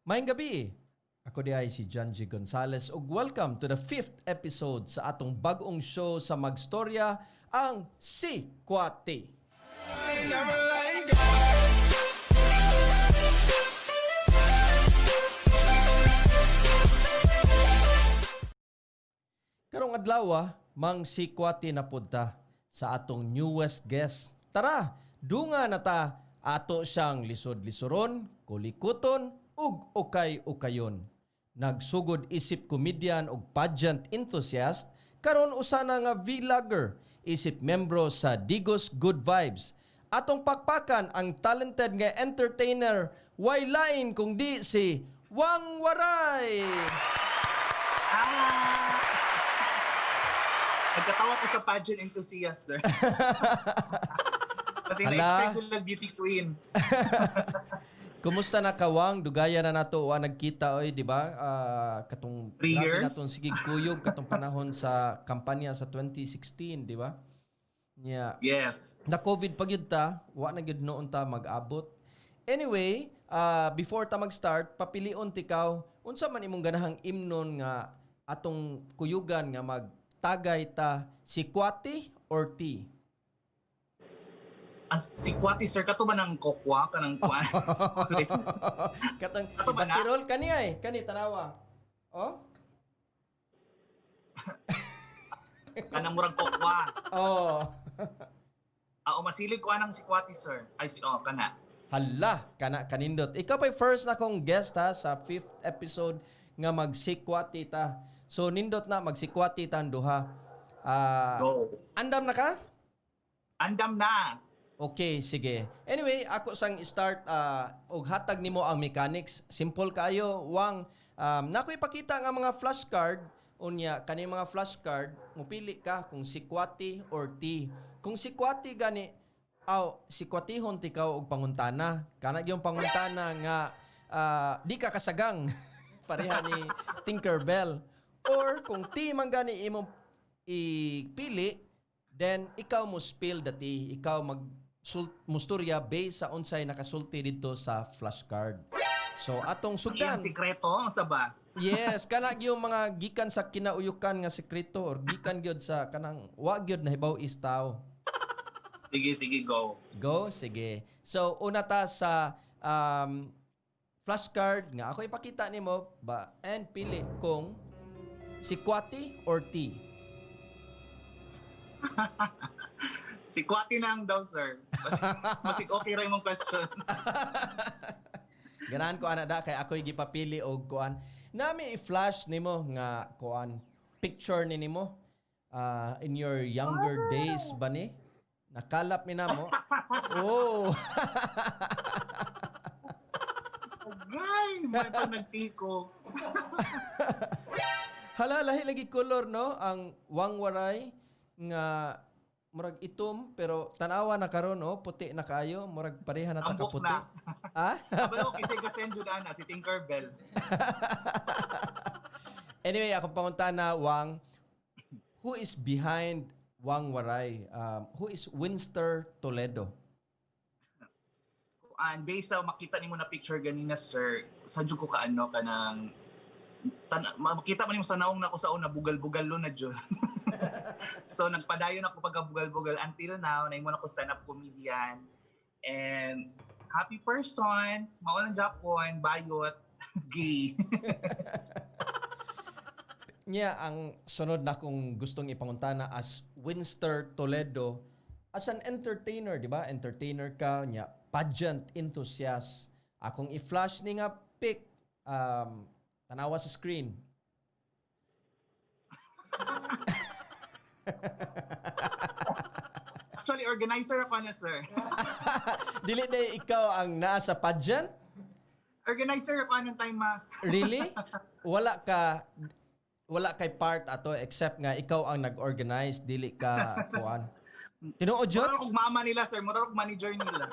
Maayong gabii. Ako diay si John G. Gonzalez ug welcome to the fifth episode sa atong bag-ong show sa Magstorya, ang Sikwati. Never let go. Karong adlaw, mang sikwati na pud ta sa atong newest guest. Tara, dunga na ta ato siyang lisod-lisoron, kulikuton ug ukay-ukayon. Nagsugod isip comedian ug pageant enthusiast, karon usa na nga vlogger, isip membro sa Digos Good Vibes. Atong pakpakan ang talented nga entertainer, way lain kung di si Wang Waray. Ah! Nagkatawa ko sa pageant enthusiast, sir. Kasi Hala. na-expect sila beauty queen. Kumusta na ka, Wang? Dugaya na nato wa nagkita oy, di ba? Ah, katong 3 grabe years? Natong sige kuyog katong panahon sa kampanya sa 2016, di ba? Nya. Yes. Na COVID pa gyud ta, wa na gyud noon ta mag-abot. Anyway, before ta mag-start, papilion tikaw unsa man imong ganahang imnon nga atong kuyugan nga magtagay ta, sikwati or tea? As, si Kwati, sir, kato ba ng kokwa ka ng kwan? Katong Ato ba na? ibatirol kani ay, kani tanawa. Oh? Kanang murag kokwa. Oh. Ah, o masilig ko anang si Kwati, sir. Ay, si, oh, kana. Hala, kana kanindot. Ikaw pa'y first na kong guest ha sa fifth episode nga magsikwati ta. So nindot na magsikwati ta ang duha. Ah, Go. Andam na ka? Andam na. Okay, sige. Anyway, ako sang start og hatag nimo ang mechanics. Simple kaayo, Wang. Nako ipakita nga mga flashcard unya kani mga flashcard mupili ka kung sikwati or tea. Kung sikwati gani, aw sikwatihon tikaw og panguntana. Kana gyud panguntana nga di ka kasagang pareha ni Tinkerbell. Or kung tea man gani imong ipili, then ikaw mo spill the tea, ikaw mag musturya based sa unsay nakasulti dito sa flashcard. So atong Ang sugdan. iyang sikreto, ang saba. Yes, kana gyud mga gikan sa kinauyukan nga sekreto or gikan gyud sa kanang wa gyud nahibaw is tao. Sige, sige, go. Go, sige. So una ta sa flashcard nga ako ipakita nimo ba and pili kung sikwati or tea. Si Kwati na ang daw, sir. Basig okay ra imong question. Ganahan ko ana da kay ako'y gipapili og kuan. Nami i-flash nimo nga kuan picture ni nimo in your younger days ba ni? Nakalap mi namo. Oh. Agay, mga ito nagtiko. Hala, lahi lagi color no ang Wangwaray nga murag itom, pero tanawa na karon oh, puti na kaayo, murag pareha na ta Tambok kaputi. na. Ah? Kabalo, kasi kasend yun ana, si Tinkerbell. Anyway, akong pangutana, Wang, who is behind Wang Waray? Who is Winster Toledo? And based sa makita nimo na picture ganina, sir, sa jud ko kaano kanang tan makita man nimo sa naong nako sa una, bugal-bugal lo na jud. So nagpadayon ako pagkabugal-bugal until now, nahimo na ko stand-up comedian and happy person, mao lang Japon, bayot, gay. Niya, ang sunod na kong gustong ipangutana as Winster Toledo, as an entertainer, di ba? Entertainer ka, niya, pageant enthusiast. Akong i-flash ni nga pic, tanawa sa screen. Actually, organizer ako na, sir. Dili na ikaw ang naa sa pageant? Organizer ako anong time ma. Really? Wala kay part ato except nga ikaw ang nag-organize, dili ka kuan. Tinuod jud? Mura kog mama nila, sir, mura kog manager nila.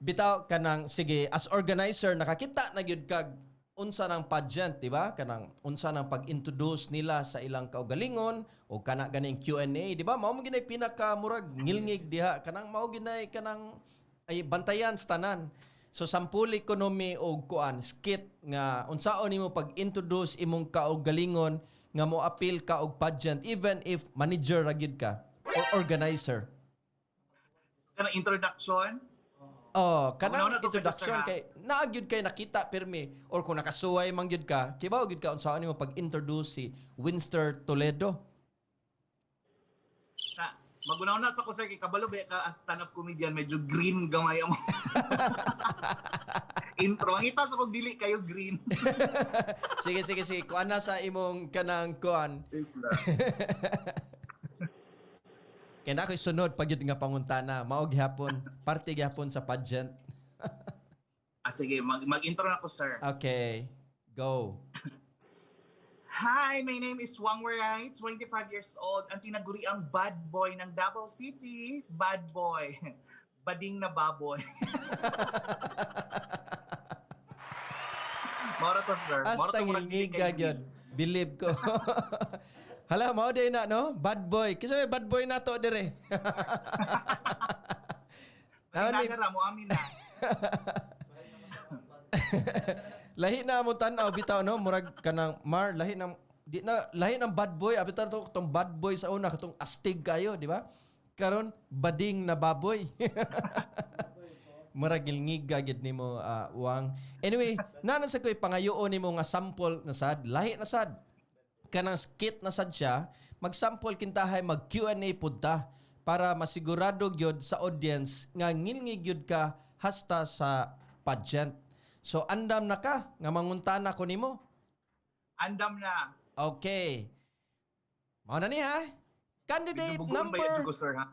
Bitaw kanang sige, as organizer nakakita na gyud kag unsa nang pageant, di ba? Kanang unsa nang pag-introduce nila sa ilang kaugalingon o kana ganing Q&A, di ba? Mao man ginay pinaka murag ngilngig diha, kanang mao ginay kanang ay bantayan sa tanan. So sampuli ko no mi og kuan skit nga unsaon nimo pag-introduce imong kaugalingon nga mo appeal ka og pageant even if manager ra gyud ka or organizer. Kanang introduction. Oh, kanang Una-una sa introduction pagkatara. kay naa gyud kay nakita pirmi or kung nakasuway man gyud ka, kibaw gyud ka unsaon nimo pag-introduce si Winster Toledo. Na, magunaw na sa ko, sir, kay kabalo ba ka as stand-up comedian, medyo green gamay mo intro. Ang ita sa kog dili kayo green. Sige, sige, sige. Kuan na sa imong kanang kuan. Kaya na ako'y sunod pag yun nga panguntana. Mao gihapon. Parte gihapon sa pageant. Ah, sige, mag-intro na ko, sir. Okay. Go. Hi, my name is Wang Werai, 25 years old, ang tinaguri ang bad boy ng Davao City. Bad boy. Bading na baboy. Moro to, sir. Moro Hasta to, murag dili ngilngiga kayo gyud. green. Believe ko. Hala, mao day na, no? Bad boy. Kisa may bad boy na to dire. Bading Naon ni- na ra, mo amin na. Lahi na mo tan-aw bitaw, no? Murag kanang Mar, lahi na di na lahi ng bad boy abitan to tong bad boy sa una katong astig kayo, di ba? Karon bading na baboy. Murag gilngiga gid nimo, Wang. Anyway, nanan sa ko'y pangayoon nimo nga sample na sad, lahi na sad. Kanang skit na sad siya, magsample kintahay, mag Q&A pud ta para masigurado gyud sa audience nga ngilngig gyud ka hasta sa pageant. So andam na ka nga manguntana ko nimo. Andam na. Okay. Mao na ni ha. Candidate Medyo bugoon ba number yan, dugo, sir, ha?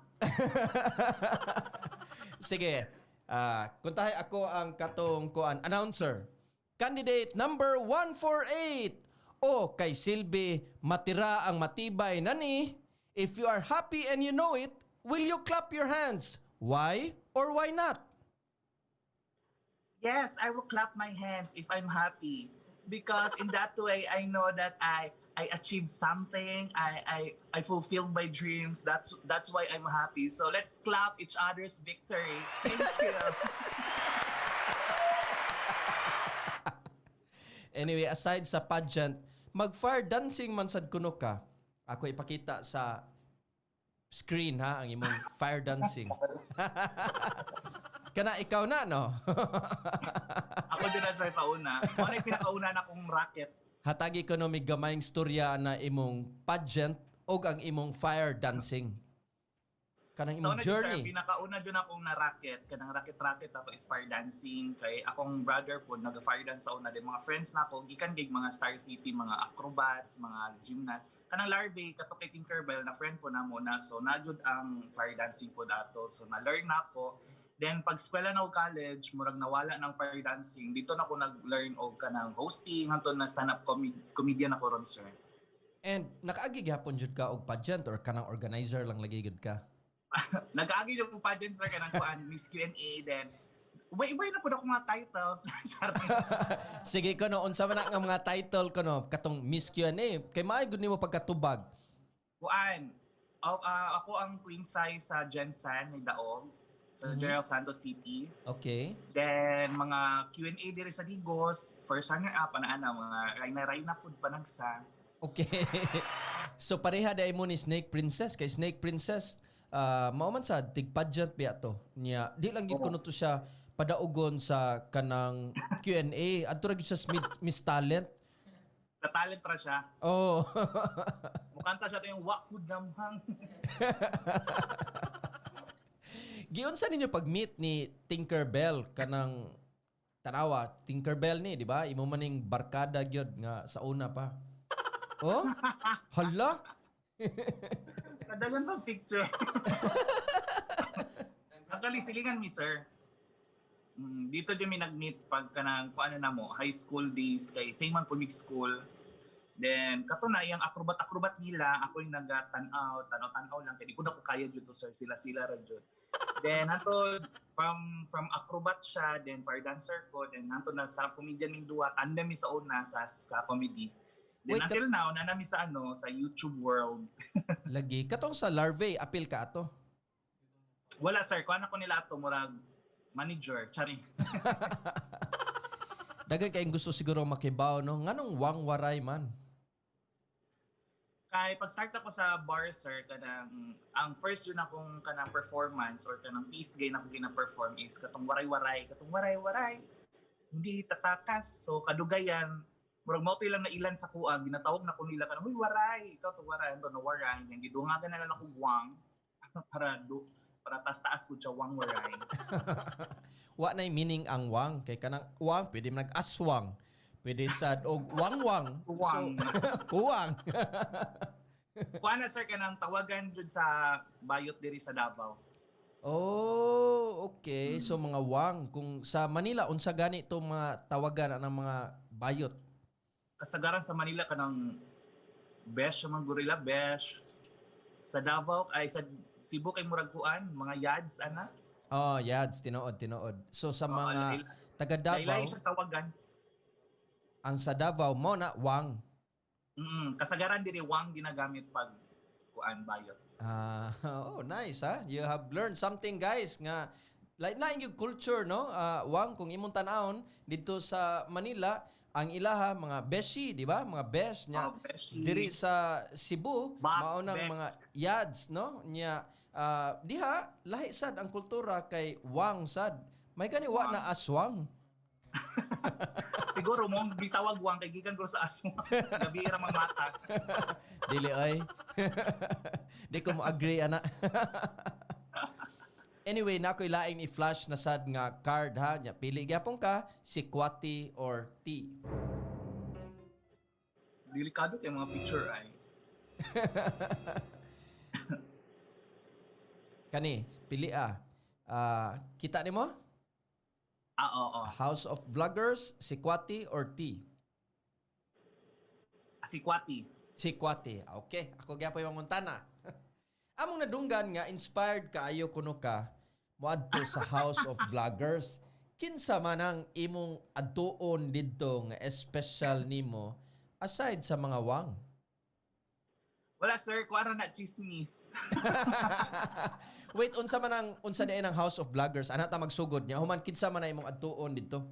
Sige. Ah, kuntahay ako ang katong kuan announcer. Candidate number 148. O kay silbi matira ang matibay nani. If you are happy and you know it, will you clap your hands? Why or why not? Yes, I will clap my hands if I'm happy. Because in that way, I know that I achieved something. I fulfilled my dreams. That's why I'm happy. So let's clap each other's victory. Thank you. Anyway, aside sa pageant, mag-fire dancing man sad kuno ka. Ako ipakita sa screen ha ang imong fire dancing. Kana ikaw na, no? Ako din na, sir, sa una. Ano yung pinakauna na akong racket? Hatagi ko no may gamayng storya na imong pageant o ang imong fire dancing. Kanang Sa imong una jud, sir, journey. pinakauna dyan akong na racket. Kanang racket-racket ako is fire dancing. Kay akong brother po, nag-fire dance sa una. Din mga friends na ako, gikan gig mga Star City, mga acrobats, mga gymnasts. Kanang larvae, kato kay Tinkerbell, na friend po na muna. So, na jud ang fire dancing po dato. So, na-learn na ako. Then, pag eskwela na og college, murag nawala ng fire dancing. Dito na ako nag-learn og kanang hosting, hantod na stand-up comedian ako ron, sir. And nakaagi gihapon jud ka og pageant or kanang organizer lang lagi gud ka? Nag-aagi yung pageant, sir, kanang kuan, Miss Q&A, then iba-iba na po ako mga titles. Charot. Sige ko no, unsa man na nga mga title ko no katong Miss Q&A kay maayo gud nimo pagkatubag. Kuan, oh, ako ang queen size sa Gensan ni Daog, sa General Santos City. Okay. Then mga Q&A diri sa Digos, first runner up ana-ana mga rayna-rayna pud panagsa. Okay. So pareha dai mo ni Snake Princess kay Snake Princess, mao man sad tig pageant biya to. Nya di lang gid kuno to siya padaugon sa kanang Q&A, adto ra gyud siya sa Miss Talent. Sa talent ra siya. Oh. Mukanta siya to yung wakud namhang. Giunsa ninyo pag-meet ni Tinkerbell kanang tanawa Tinkerbell ni, di ba? Imo maning barkada gyud nga sa una pa. Oh? Hala? Kadagan pag picture. Actually, silingan mi, sir. Dito dyan mi nag-meet pag kanang kuan na mo, high school days kay same man po mig school. Then kato na iyang acrobat-acrobat nila, ako yung nagatanaw, tanaw-tanaw lang kay di ko na ko kaya jud to, sir, sila-sila ra jud. Then ato from acrobat siya, then fire dancer ko, then nanto na sa comedian ning duwa, tandem mi sa una sa comedy. Then Wait, until now, na nami sa ano sa YouTube world. Lagi katong sa larvae apil ka ato. Wala, sir, kuan ako nila ato murag Manager, charing. Daghan kayong gusto siguro makibaw, no? Nganong Wang Waray man? Kay pag start ako sa bar, sir, kanang ang first yun akong kanang performance or kanang piece gay na akong gina-perform is katong waray-waray, katong waray-waray. Hindi tatakas. So kadugayan, murag mao to lang na ilan sa kuang ginatawag na ko nila kanang, "Huy, waray, ikaw to waray, ito na waray." Yang gidungagan na lang ako wang para taas-taas ko siya, Wang Waray. Wa nay meaning ang wang kay kanang wang pwede man nag-aswang. Pwede sad og wangwang. Kuwang. So, kuwang. Kuha na, sir, kanang tawagan jud sa bayot diri sa Davao. Oh, okay. So mga wang, kung sa Manila unsa gani to mga tawagan ang mga bayot? Kasagaran sa Manila kanang besh, ang mga gorilla besh. Sa Davao ay sa Cebu kay murag kuan, mga yads ana. Oh, yads, tinuod, tinuod. So sa Oo, mga taga Davao, laylay siya tawagan. Ang sa Davao mo na wang. Kasagaran diri wang ginagamit pag kuan, bayot. Ah, oh, nice ha. You have learned something, guys, nga like na yung culture, no? Ah, wang kung imong tan-awon dito sa Manila, ang ilaha mga beshi, di ba? Mga besh nya. Oh, beshi. Diri sa Cebu, Box, mao nang bex. mga yads, no? Nya diha lahi sad ang kultura kay wang sad. May gani wa Wang. na aswang. Siguro mo gitawag wang kay gikan ko sa aswang. Gabi ra mga mata. Dili ay. Di ko mo agree ana. Anyway, na ako'y laing i-flash na sad nga card ha. Nya pili gyapon ka si Kwati or T. Delikado kay mga picture ay. Kani, pili ah. Ah, kita nimo? Ah, oo. House of Vloggers, si Kwati or T? Ah, si Kwati. Si Kwati. Okay, ako gyapon yung Montana. Among nadunggan nga inspired kaayo kuno ka moadto sa House of Vloggers. Kinsa man ang imong adtuon didto nga espesyal nimo aside sa mga wang? Wala, sir, kuan ra na, chismis. Wait, unsa man ang unsa diay ang House of Vloggers? Ana ta magsugod niya. Human kinsa man ang imong adtuon didto?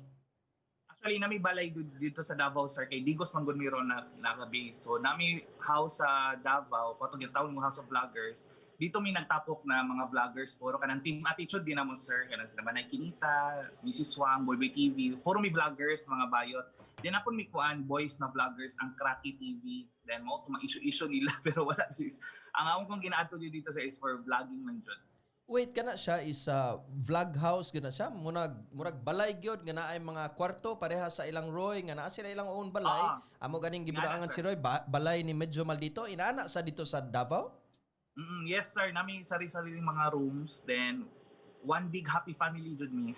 Actually, nami balay dito sa Davao, sir, kay Digos man gud mi ron na naka-base. So nami house sa Davao, katong gitawag mo House of Vloggers. Dito mi nagtapok na mga vloggers puro kanang team attitude din namo, sir, kanang sila Manay Kinita, Mrs. Wang, Boy Boy TV, puro mi vloggers mga bayot. Then apon mi kuan boys na vloggers ang Cracky TV. Then mo to issue-issue nila pero wala sis. Ang among kong ginaadto dito sa is for vlogging man jud. Wait, kana siya is vlog house gyud na siya. Munag murag balay gyud nga naay mga kwarto pareha sa ilang Roy nga naa sila ilang own balay. Ah. Amo ganing gibulangan Ingana, si sir. Roy balay ni medyo maldito inaana sa dito sa Davao. Yes sir, nami sari-sariling mga rooms, then one big happy family jud mi.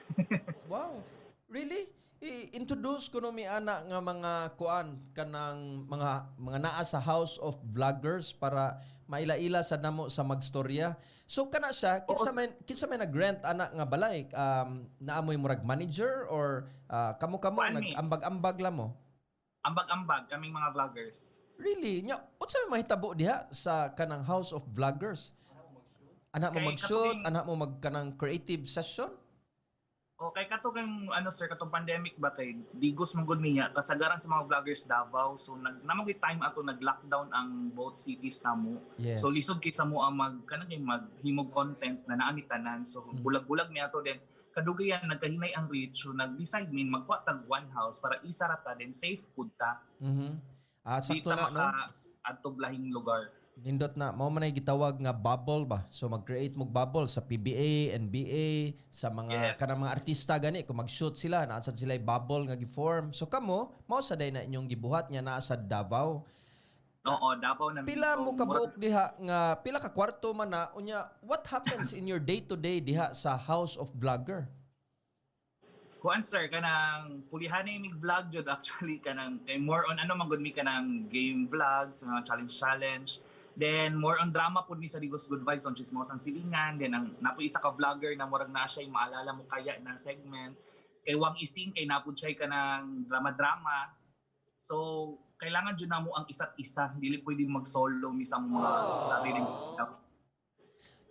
Wow. Really? I-introduce ko no mi ana nga mga kuan kanang mga naa sa House of Vloggers para maila-ila sa namo sa magstorya. So kana siya kinsa may nag-rent ana nga balay, naamoy murag manager or kamo-kamo Kuan mi. nag-ambag-ambag lang mo? Ambag-ambag kaming mga vloggers. Really? Nya unsa may mahitabo diha sa kanang House of Vloggers? Ana mo Kay mag-shoot, katong- ana mo mag kanang creative session? O kay kato kang ano sir, katong pandemic ba kay digos man gud niya kasagaran sa mga vloggers Davao, so nag namo gyud time ato nag-lockdown ang both cities namo. So lisod kay sa mo ang mag kanang kay maghimog content na naami tanan. So bulag-bulag mi ato, then kadugayan nagkahinay ang reach, so nag-decide min magkuha tag one house para isa ra ta, then safe pud ta. Ah, Di sakto ta na, no? maka adtog lahing lugar. Nindot na mao man ay gitawag nga bubble ba. So mag-create mo bubble sa PBA, NBA, sa mga kanang mga artista gani kung mag-shoot sila naa sad sila bubble nga gi-form. So kamo mao sa day na inyong gibuhat nga naa sa Davao. Oo, Davao na mi. Pila So, mo kabuok diha nga pila ka kwarto man na, unya what happens in your day-to-day diha sa House of Vlogger? Kuan sir, kanang pulihan na yung vlog jud actually, kanang eh, more on ano man gud mi kanang game vlogs, mga challenge challenge. Then more on drama pud mi sa Digos Good Vibes on Chismosang Silingan. Then ang napo isa ka vlogger na murag na siya yung maalala mo kaya na segment. Kay Wang Ising kay napud siya kanang drama-drama. So kailangan jud namo ang isa't isa, dili pwede mag-solo mi sa mga sariling.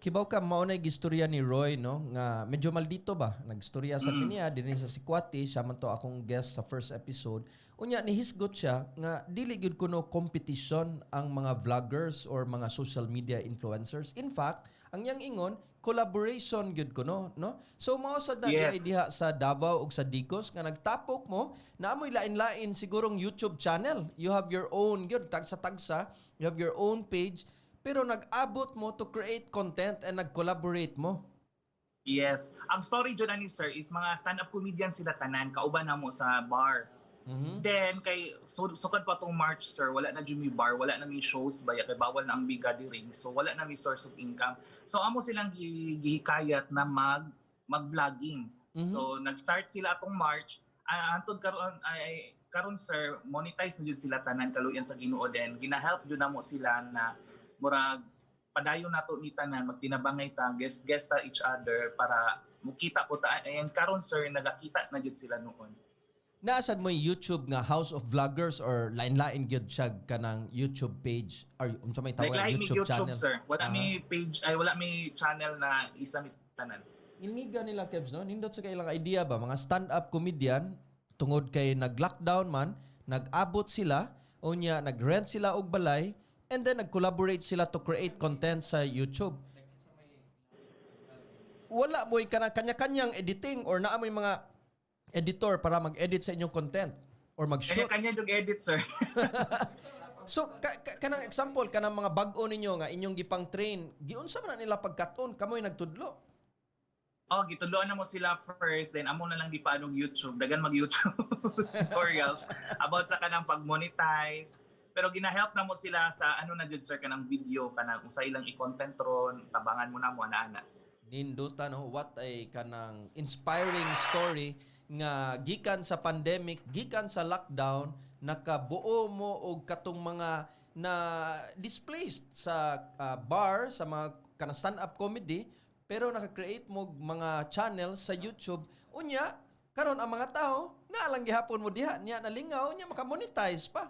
Kibaw ka, mao na gistorya ni Roy, no, nga medyo maldito ba, nagstorya sa niya dinhi sa Sikwati. Siya man to akong guest sa first episode. Unya nihisgot siya nga dili gyud kuno competition ang mga vloggers or mga social media influencers. In fact, ang iyang ingon, collaboration gyud kuno, no? So mao sad na diha sa Davao ug sa Digos nga nagtapok mo, naamoy lain-lain sigurong YouTube channel. You have your own gyud, tagsa-tagsa, you have your own page, pero nag-abot mo to create content and nag-collaborate mo. Yes. Ang story dyan ani, sir, is mga stand-up comedian sila tanan, kauban na mo sa bar. Then kay so, sukad pa tong March, sir, wala na jud mi bar, wala na mi shows baya kay bawal na ang big gathering. So wala na mi source of income. So amo silang gihikayat na mag-vlogging. So nag-start sila atong March. Ah, hantod karon ay karon, sir, monetize na jud sila tanan, kaluyan sa Ginoo. Then gina-help jud namo sila na murag padayon nato ni tanan, magtinabangay ta, guest guest ta each other para mukita po ta. And karon, sir, nagakita na jud sila noon. Naa sad mo yung YouTube nga House of Vloggers or lain-lain gyud siya kanang YouTube page or unsa may tawag, Like lahi mi YouTube, YouTube, channel? Sir. Wala mi page, ay, wala mi channel na isa mi tanan. Ngilngiga nila, Kevs, no? Nindot sa kailang idea ba, mga stand-up comedian, tungod kay nag-lockdown man, nag-abot sila, unya nag-rent sila og balay, and then nag-collaborate sila to create content sa YouTube. Wala mo'y kanang kanya-kanyang editing or naa mo'y mga editor para mag-edit sa inyong content or mag-shoot? Kanya-kanya jud edit, sir. So kanang example, kanang mga bag-o ninyo nga inyong gipang train, giunsa man na nila pagkat-on? Kamoy nagtudlo? Oh, gitudloan na mo sila first, then amo na lang gipanog YouTube, dagan mag YouTube tutorials about sa kanang pag-monetize. Pero gina-help na mo sila sa ano na jud, sir, kanang video, kanang unsay ilang i-content ron, tabangan mo na mo ana-ana. Ninduta, no? What a kanang inspiring story nga gikan sa pandemic, gikan sa lockdown, nakabuo mo og katong mga na displaced sa bar, sa mga kanang stand-up comedy, pero naka-create mo og mga channel sa YouTube. Unya karon ang mga tao naa lang gihapon mo diha niya, nalingaw niya, maka-monetize pa.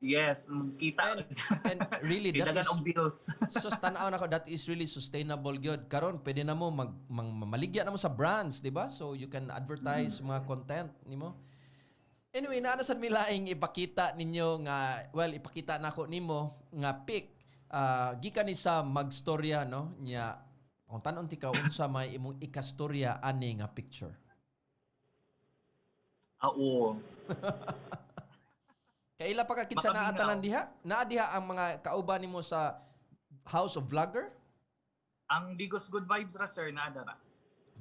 Yes, kita. And really that Dagan is og bills. So tanaw nako, that is really sustainable gyud. Karon pwede na mo mag, maligya na mo sa brands, di ba? So you can advertise mga content nimo. Anyway, naa na sad mi laing ipakita ninyo nga, well, ipakita nako nimo nga pic, gikan ni sa magstorya, no, nya kung tan-on ti ka, unsa may imong ikastorya ani nga picture? Ah, oo. Kaila pa ka kinsa naa Makabinaw. tanan diha? Naa diha ang mga kauban nimo sa House of Vlogger? Ang Digos Good Vibes ra, sir, na adara.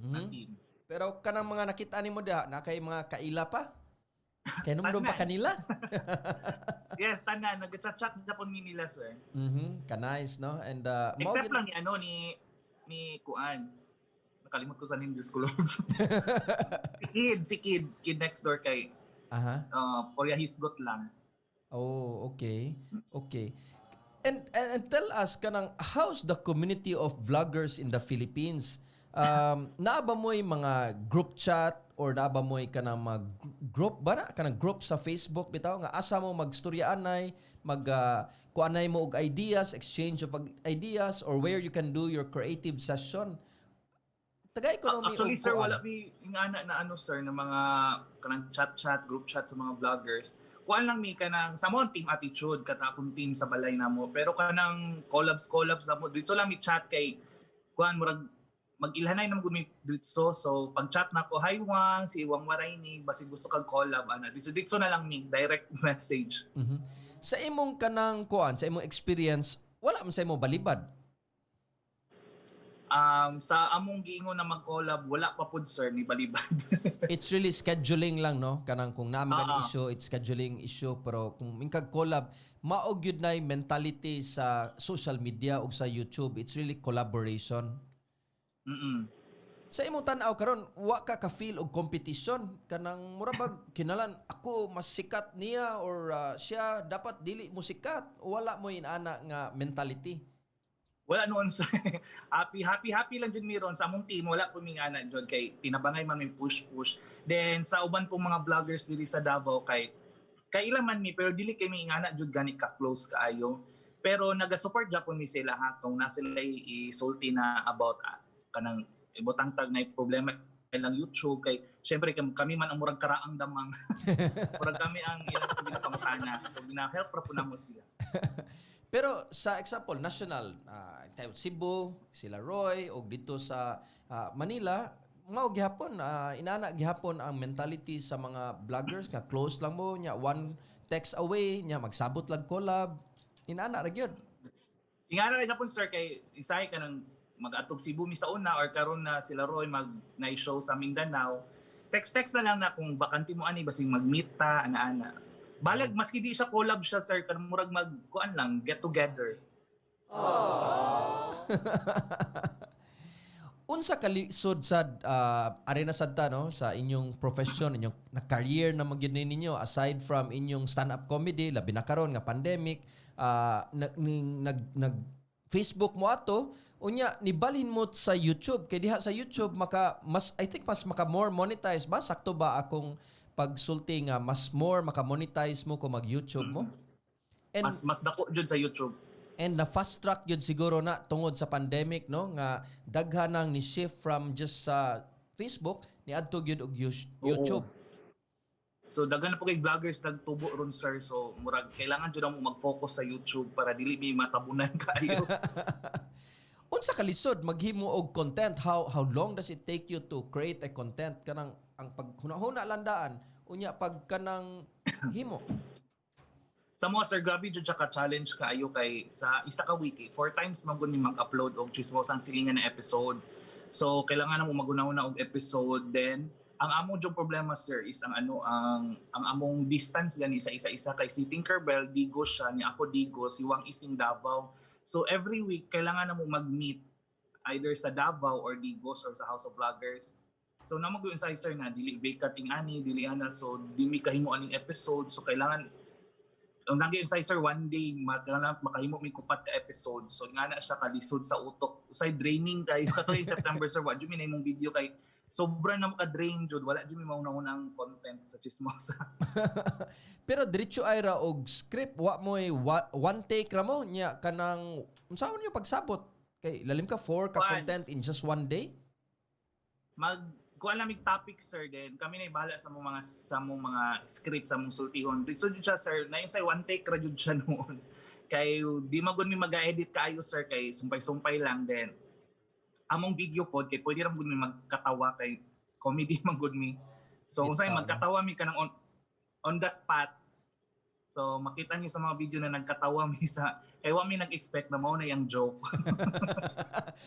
Ang team. Pero kanang mga nakita nimo diha, na kay mga kaila pa? Kay numdum pa Tanan. kanila? Yes, tanan, nag-chat-chat na po ni nila, sir. Ka-nice, no? And mao Except lang ni ano ni Kuan. Nakalimot ko sa name, Diyos ko Lord. Si Kid, Kid next door kay Korea hisgot lang. Oh, okay. Okay. And tell us kanang how's the community of vloggers in the Philippines? Naa ba mo'y mga group chat or naa ba mo'y kanang mga group ba na? Kanang group sa Facebook bitaw nga asa mo magstoryaanay, mag kuanay mo og ideas, exchange of ideas, or where you can do your creative session? Taga economy Actually, og sir, kuan. wala mi ingana na ano, sir, na mga kanang chat-chat, group chat sa mga vloggers. Kuan lang mi kanang sa mo team attitude kata akong team sa balay namo. Pero kanang collabs collabs na mo dito lang mi chat kay kuan, murag mag-ilhanay naman gud mi dito. So pag chat na ko, "Hi Wang, si Wang Warayni, basig gusto kag collab," ana. Dito dito na lang mi direct message. Sa imong kanang kuan, sa imong experience, wala man sa imo balibad? Sa among giingon na mag-collab, wala pa pud, sir, ni balibad. It's really scheduling lang, no? Kanang kung naa man Ah. issue, it's scheduling issue, pero kung mingkag collab, mao gyud nay mentality sa social media ug sa YouTube. It's really collaboration. Sa imong tan-aw karon, wa ka ka-feel og competition, kanang mura bag kinalan ako mas sikat niya or siya dapat dili mo sikat? Wala mo inana nga mentality? Wala noon, sir. Happy, happy, happy lang jud mi ron sa among team. Wala po mi ana jud kay tinabangay man mi push push. Then sa uban pong mga vloggers diri sa Davao, kay ilan man mi pero dili kay mi ingana jud gani ka close kaayo. Pero naga-support gyapon mi sila ha kung na sila isulti na about kanang ibutang tag na problema ilang YouTube kay syempre kami man ang murag karaang damang, murag kami ang ilang ginapangutana, so gina-help ra po namo sila. Pero sa example, national, tayo Cebu, sila Roy, og dito sa Manila, mao gihapon, inana gihapon ang mentality sa mga vloggers nga close lang mo nya, one text away nya, magsabot lang collab. Inana ra gyud. Ingana ra gyapon, sir, kay isay ka nang mag-atog Cebu mi sa una or karon na sila Roy mag na show sa Mindanao, text text na lang na kung bakante mo ani, basing mag-meet ta, ana-ana. Balag maski di siya collab siya, sir, kanang murag mag kuan lang, get together. Unsa kalisod sa arena sad ta, no, sa inyong profession, inyong na career na magyud ni ninyo aside from inyong stand-up comedy, labi na karon nga pandemic, nag nag Facebook mo ato, unya nibalhin mo sa YouTube kay diha sa YouTube maka mas, I think, mas maka more monetize ba? Sakto ba akong pagsulti nga mas more maka monetize mo kung mag YouTube mo? And Mas mas dako jud sa YouTube. And na fast track yun siguro na tungod sa pandemic, no, nga daghan nang ni shift from just sa Facebook ni adto gyud og YouTube. So daghan na po kay vloggers nagtubo ron, sir, so murag kailangan jud mo mag-focus sa YouTube para dili mi matabunan kaayo. Unsa kalisod maghimo og content? How long does it take you to create a content, kanang ang paghuna-huna landaan unya pag kanang himo? Sa mga sir, grabe jud siya ka challenge kaayo kay sa isa ka week, eh, four times man gud mi mag-upload og Chismosang Silingan na episode. So kailangan na mo maguna-una og episode. Then ang among jud problema, sir, is ang ano, ang among distance gani sa isa-isa kay si Tinkerbell Digos siya ni ako Digos, si Wang Ising Davao. So every week kailangan na mo mag-meet either sa Davao or Digos or sa House of Vloggers. So namo gyud sa, sir, na dili vacant ing ani dili ana, so di mi kahimo aning episode. So kailangan ang nagi sa, sir, one day makailangan makahimo mi kupat ka episode. So nga na siya kalisod sa utok, usay draining kay kato yung September, sir, wa jud mi na imong video kay sobra na mo ka drain jud, wala jud mi mauna-una ang content sa Chismosa. Pero diretso ay ra og script, wa mo one take ra mo nya, kanang unsa man yung pagsabot kay lalim ka four ka One. content in just one day? Mag kuan lang mig topic, sir, then kami na bahala sa mong mga script, sa mong sultihon. So jud siya, sir, na yung say one take ra jud siya noon kay di magud mi mag-edit kaayo, sir, kay sumpay-sumpay lang. Then among video pod kay pwede ra gud mi magkatawa kay comedy man gud mi. So kung Bitaw, no? magkatawa mi kanang on the spot. So makita niyo sa mga video na nagkatawa mi sa kay wa mi nag-expect na mao na yung joke.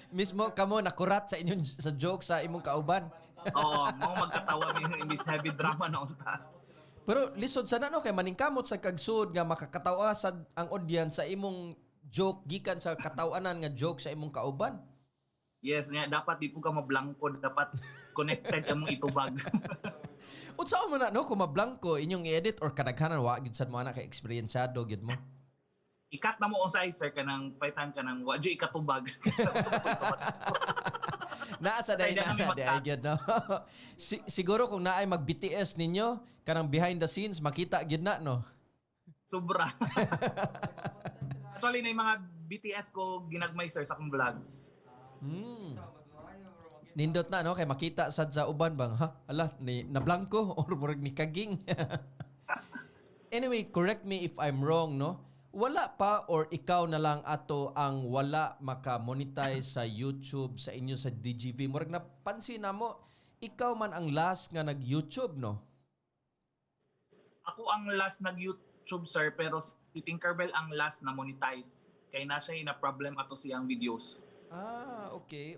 Mismo kamo nakurat sa inyong sa joke sa imong kauban. Oo, mao magkatawa mi imbis heavy drama na unta. Pero lisod sana, no, kay maningkamot sa kagsud nga makakatawa sa ang audience sa imong joke gikan sa katawanan nga joke sa imong kauban. Yes, nga dapat di po ka mablangko, dapat connected among itubag. Unsa man na, no, kung mablangko inyong i-edit or kadaghanan wa gid sad mo ana kay eksperyensyado gid mo? I-cut na mo unsay, sir, kanang paitan ka ng wa jud ikatubag. Naa sa day Kaya na kami na di ay gyud, no. Siguro kung naay mag BTS ninyo kanang behind the scenes, makita gyud na, no. Sobra. Actually, na yung mga BTS ko ginagmay, sir, sa akong vlogs. Nindot na, no, kay makita sad sa uban bang ha, ala ni nablangko or murag ni kaging. Anyway, correct me if I'm wrong, no, wala pa or ikaw na lang ato ang wala maka-monetize sa YouTube sa inyo sa DGV? Murag napansin na mo ikaw man ang last nga nag-YouTube, no? Ako ang last nag-YouTube, sir, pero si Tinkerbell ang last na monetize. Kay na siya na problem ato siyang videos. Ah, okay.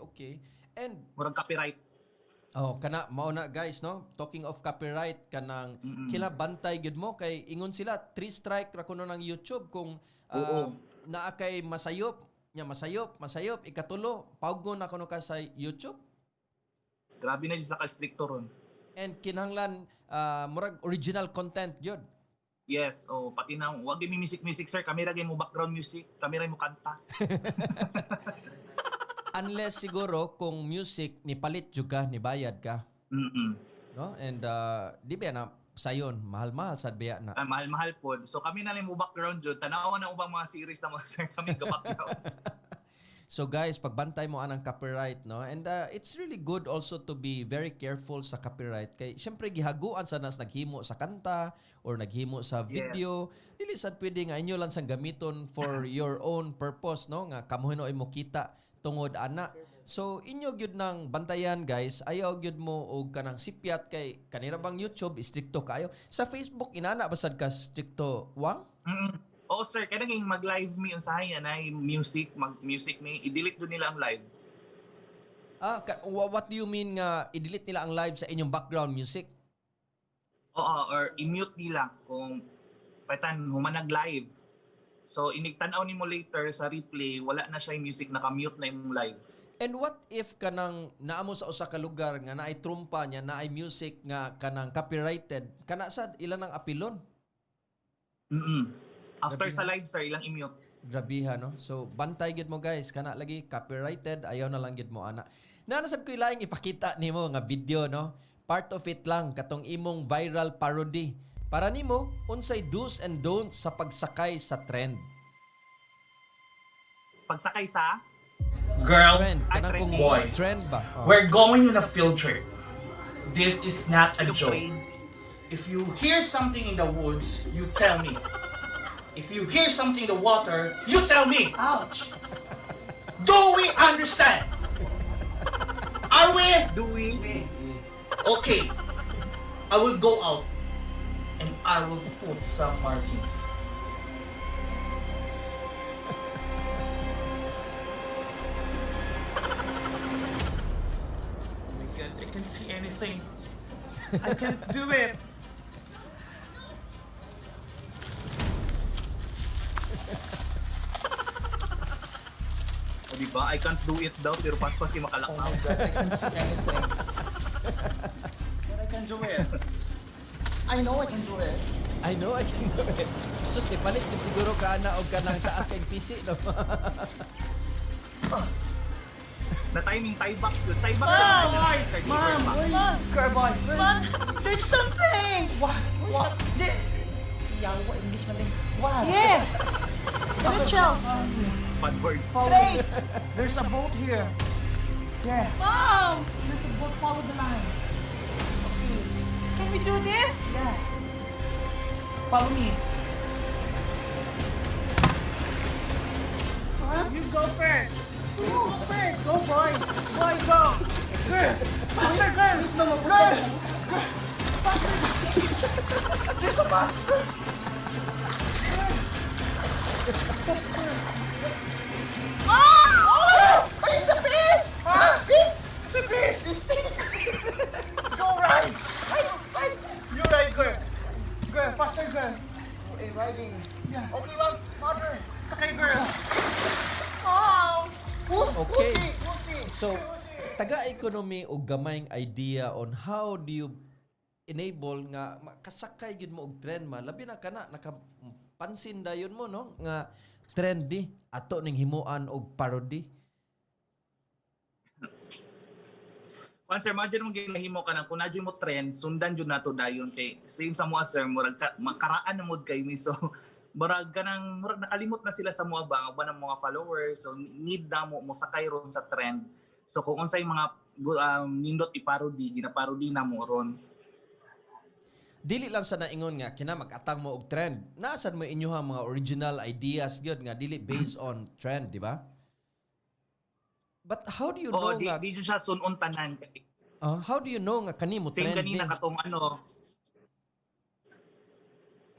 And Murag copyright. Oh, kana mao na, guys, no. Talking of copyright, kanang kila bantay gyud mo kay ingon sila three strike ra kuno ng YouTube kung naa kay masayop nya, masayop, masayop, ikatulo pawgon na kuno ka sa YouTube. Grabe na siya ka-stricto ron. And kinahanglan murag original content gyud. Yes, oh, pati na wag mi music music, sir, kami ra gyud mo background music, kami ra mo kanta. Unless siguro kung music ni palit jud ka, ni bayad ka, no? And di ba na Sayon, mahal-mahal sad biya na. Ah, mahal-mahal pod. So kami na lang mo background jud. Tanawa na ubang mga series na mga sir kami ga background. So guys, pagbantay mo anang copyright, no? And it's really good also to be very careful sa copyright kay syempre gihaguan sa nas naghimo sa kanta or naghimo sa video. Dili sad pwede nga inyo lang sang gamiton for your own purpose, no? Nga kamo hinuoy mo kita tungod ana. So inyo gyud nang bantayan, guys. Ayaw gyud mo og kanang sipyat kay kanira bang YouTube strikto kayo. Sa Facebook inana basad ka strikto, Wang? Oo sir, kaya naging mag-live mi unsahay anay music, mag-music mi, i-delete jud nila ang live. Ah, what do you mean nga i-delete nila ang live sa inyong background music? Oo, or i-mute nila kung paitan humanag live. So inig tan-aw nimo later sa replay, wala na siya yung music, naka-mute na imong live. And what if kanang naamo sa usa ka lugar nga naay trumpa niya, naay music nga kanang copyrighted, kana sad ilan ang apilon? After Grabe. sa live sir, ilang i-mute. Grabiha, no? So bantay gyud mo, guys, kana lagi copyrighted, ayaw na lang gyud mo ana. Naa sad koy laing ipakita nimo nga video, no? Part of it lang katong imong viral parody. Para nimo, unsay do's and don'ts sa pagsakay sa trend? Pagsakay sa Girl, Trend, Ah, kanang kung trending. Boy. trend ba? Oh. We're going on a field trip. This is not a joke. train. If you hear something in the woods, you tell me. If you hear something in the water, you tell me. Ouch! Do we understand? Are we? Do we? Okay. I will go out and I will put some markings. Oh my God, I can't see anything. I can't do it. O di ba? I can't do it daw pero paspas di Oh makalakaw. my God, I can't see anything. But I can do it. I know I can do it. I know I can do it. Sus, ipalit gid siguro ka na og kanang taas kay PC, no? Na timing tie box yun. Tie box Mom! yun. Mom, Mom! Girl, boy. Mom, there's something! What? What? Yeah, what English man din. What? Yeah! The chills! Bad words. Straight! There's a boat here. Yeah. Mom! There's a boat. Follow the line. Okay. Can we do this? Yeah. Follow me. Huh? You go first. You go first! Go, boy. Boy, go. Girl. Faster, girl. Girl. Girl. Faster. There's a monster. Girl. Faster. Ah! Oh! It's a beast! Huh? Beast! It's a beast. Go right. Right, right! You right, girl. Girl, faster, girl. Okay, riding. Yeah. Okay lang, mother. Sakay, girl. Mom! Who's, Okay. Who's he? Who's he? So, taga-economy og gamayng idea on how do you enable nga makasakay gyud mo og trend ma labi na kana nakapansin dayon mo, no, nga trendy ato ning himuan og parody? Kwan sir, imagine mo ginahimo ka nang kung na mo trend, sundan jud nato dayon kay same sa mua sir, murag ka, makaraan na mod kay mi, so murag kanang murag nakalimot na sila sa mua ba ang uban ng mga followers, so need na mo mosakay ron sa trend. So kung unsay mga nindot iparody, ginaparody na mo ron. Dili lang sa naingon nga kina mag-atang mo og trend, nasad mo inyoha mga original ideas gyud nga dili based on trend, di ba? But how do you Oo, know di, nga di jud siya sunon tanan. How do you know nga kani mo Same trend ni? ganina katong ano.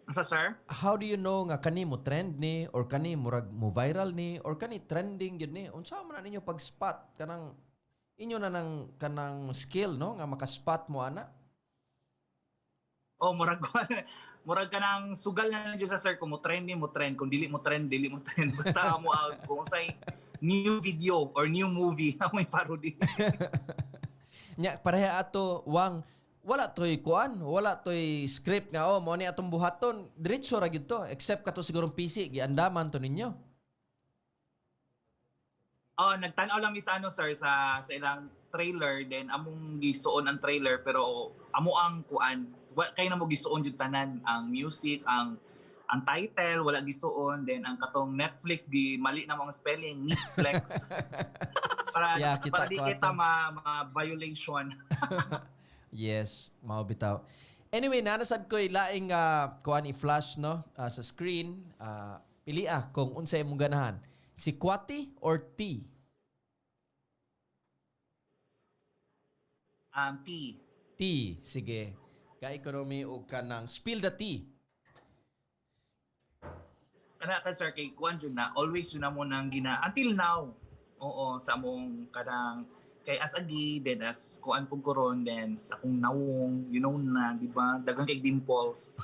Asa sir? How do you know nga kani mo trend ni or kani murag mo viral ni or kani trending gyud ni? Unsa man na ninyo pag spot kanang inyo na nang kanang skill, no, nga makaspot mo ana? Oh, murag murag kanang sugal na lang jud sa sir kung mo trend ni mo trend, kung dili mo trend, dili mo trend. Basta mo out kung unsay new video or new movie amoy parody. Nya pareha ato, Wang, wala toy kuan, wala toy script nga oh mo ni atong buhaton, diretso ra gyud to except kato sigurong PC giandaman to ninyo. Oh, nagtan-aw lang mi sa ano sir sa ilang trailer, then among gisuon ang trailer, pero amo ang kuan wa kay na mo gisuon jud tanan, ang music, ang title wala gisuon, then ang katong Netflix gi mali na mo ang spelling, Netflix, para Yeah, kita para di ko kita ato. ma violation. Yes, mao bitaw. Anyway, nanasad ko'y laing kuan i-flash, no, sa screen. Pili kung unsa imong ganahan. Si Kwati or T? T. T, sige. Ka-economy og kanang spill the tea. Kana ka, sir, kay kuan jud na always yun na mo nang gina until now. Oo, sa among kanang kay as a gay, then as kuan pug karon, then sa akong nawong, you know na, di ba, daghan kay dimples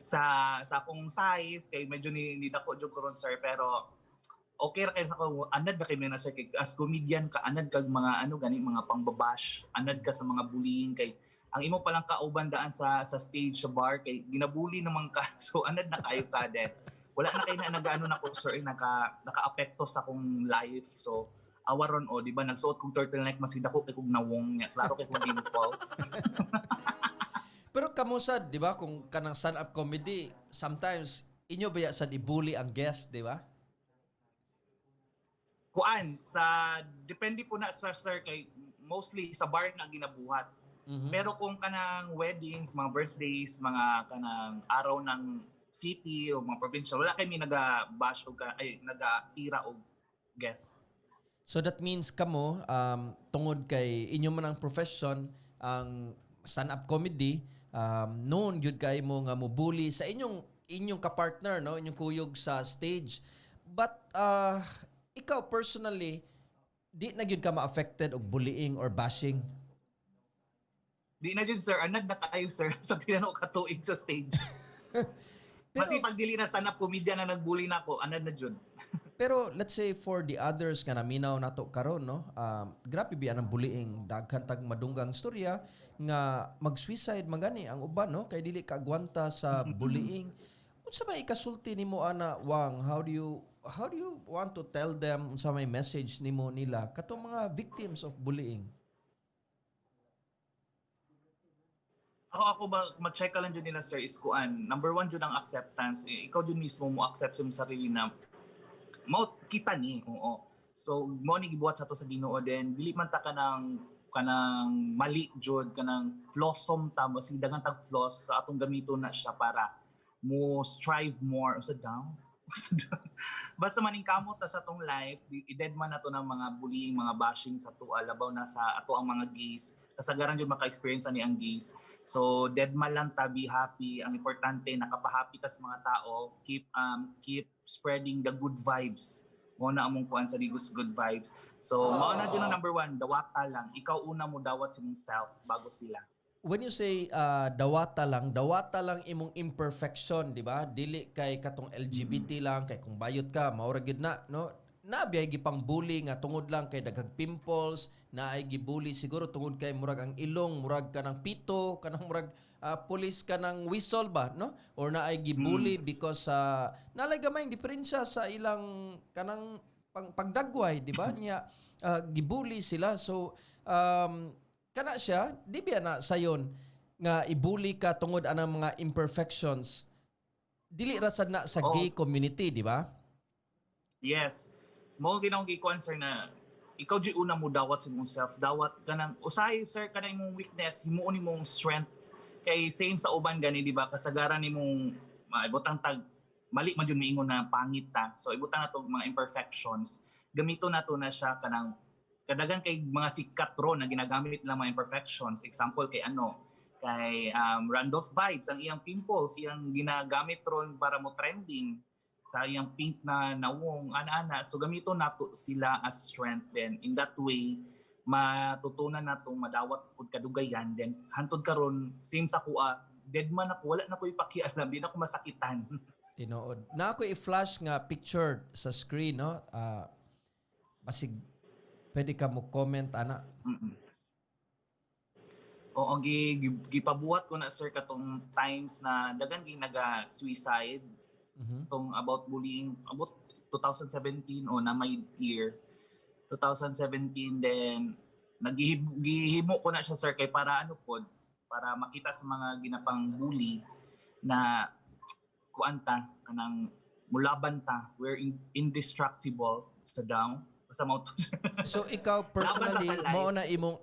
sa akong size kay medyo ni dako jud karon, sir, pero okay ra kay sa ko, anad na kay na, sir, kay as comedian ka anad kag mga ano gani, mga pangbabash, anad ka sa mga bullying, kay ang imo palang kauban daan sa stage, sa bar, kay ginabully naman ka. So anad na kayo ka din, wala na kay na nagaano na ko, sir, eh, naka-apekto sa akong life. So awaron o, di ba, nagsuot kog turtleneck, mas dako kay kog nawong niya, klaro kay kog dimples. Pero kamusad, di ba, kung kanang stand-up comedy, sometimes inyo ba sad ibully ang guest, di ba? Kuan sa depende po na sa, sir, kay mostly sa bar na ginabuhat. Pero kung kanang weddings, mga birthdays, mga kanang araw ng city o mga provincial, wala kami naga-bash o ka, ay naga-ira og guest. So that means kamo, tungod kay inyo man ang profession ang stand-up comedy, noon jud kay mo nga mobully sa inyong kapartner, no, inyong kuyog sa stage. But ikaw personally, di na gyud ka ma-affected og bullying or bashing? Di na jud, sir, anad na kayo, sir, sa pila na ka tuig sa stage. Kasi pag dili na stand-up comedian na nagbully na ako, anad na jud. Pero let's say for the others nga naminaw nato karon, no, grabe biya ang bullying, daghan tag madunggang storya nga mag-suicide magani ang uban, no, kay dili kaagwanta sa bullying. Unsa may ikasulti nimo ana, Wang? How do you want to tell them? Unsa may message nimo nila katong mga victims of bullying? Ako ba, ma-check ka lang jud nila, sir, is kuan. Number one jud ang acceptance. Eh, ikaw jud mismo mo accept sa imong sarili na mao kita ni, oo. So mo ni gibuhat sa to sa Ginoo, then dili man ta kanang mali jud, kanang flawsome ta mo sige daghan tag flaws sa atong gamiton na siya para mo strive more sa down. Basta maning kamot ta sa atong life, i-dead man nato ng mga bullying, mga bashing sa tuwa, labaw na sa ato ang mga gays. Kasagaran jud maka-experience ani ang gays. So dead man lang ta, be happy. Ang importante nakapahappy ta sa mga tao, keep spreading the good vibes. Mo na among kuan sa Digos, good vibes. So mao na jud ang number one, dawata lang. Ikaw una mo dawat sa imong self bago sila. When you say dawata lang imong imperfection, di ba? Dili kay katong LGBT lang, kay kung bayot ka, mao ra gyud na, no? Nabiyay gipang bully nga tungod lang kay daghang pimples, naay gibully siguro tungod kay murag ang ilong, murag ka ng pito, kanang murag pulis ka ng whistle ba, no? Or naay gibully because sa nalay gamay diferensya sa ilang kanang pagdagway, di ba? Nya gibully sila. So kana siya, di biya na sayon nga ibully ka tungod anang mga imperfections? Dili ra sad na sa Oo. gay community, di ba? Yes. Mo ginawang gikuan, sir, na ikaw jud una mo dawat sa imong self. Dawat kanang usahay, sir, kanang imong weakness, himuon nimong strength. Kay same sa uban gani, di ba? Kasagaran nimong maibutang tag mali man jud miingon na pangit ta. So ibutang nato mga imperfections. Gamito nato na siya kanang kadagan kay mga sikat ro na ginagamit lang mga imperfections. Example kay ano, kay Randolph Vibes, ang iyang pimples, iyang ginagamit ron para mo trending sa iyang pink na nawong, ana-ana. So gamito nato sila as strength, then in that way matutunan natong madawat pud kadugayan. Then hantod karon, same sa kuha, dead man ako, wala na ko ipakialam, di na ako masakitan. Tinuod. Na ako i-flash nga picture sa screen, no? Basig pwede ka mo comment ana. Oo, gipabuhat ko na, sir, katong times na dagan gi naga suicide tong about bullying, about 2017 o na may year 2017, then Naghihimo ko na siya, sir, kay para ano pod, para makita sa mga ginapang bully na kuan ta, kanang mulaban ta, we're indestructible sa down. Basta mao to. So ikaw personally, Laban ta sa life. mao na imong